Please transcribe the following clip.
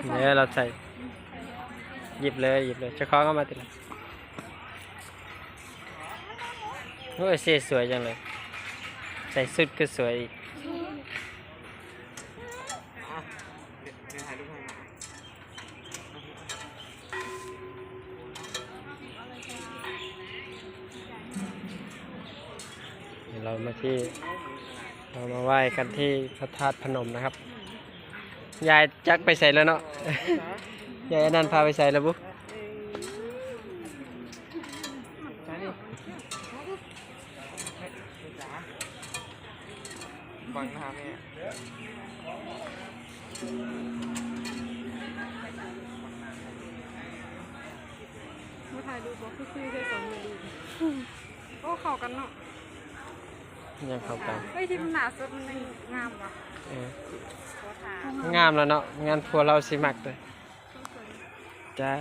ເອີ ລາວໃສ່ ຫຍິບເລີຍ ຫຍິບເລີຍ ເຈົ້າຂອງເອົາມາຕິລະ. ໂອ້ຍ ເສຍສວຍຈັງເລີຍ ໃສ່ຊຸດຄືສວຍອີກ. ເຮົາມາທີ່ ເຮົາມາໄຫວ້ກັນທີ່ພະທາດພະນົມນະຄັບ. ຍາຍຈັກໄປໃສແລ້ວເນາະ? ຍາຍອັນນັ້ນພາໄປໃສແລ້ວບຸ? ບັງໜ້າແມ່ ມາຖ່າຍຮູບບໍ່? ຄືຄືແທ້ສອງແມ່ລູກ. ໂອ້ ເຂົ້າກັນເນາະ. ຍັງເຂົ້າກັນ. ເອີຍ ທີ່ມັນໜ້າສົດມັນຍັງງາມວະ. ເອີ ຂໍຖ່າຍ. ງາມແລ້ວເນາະ ງານຜົວລາວຊິມັກເດ້. ຈ້າ.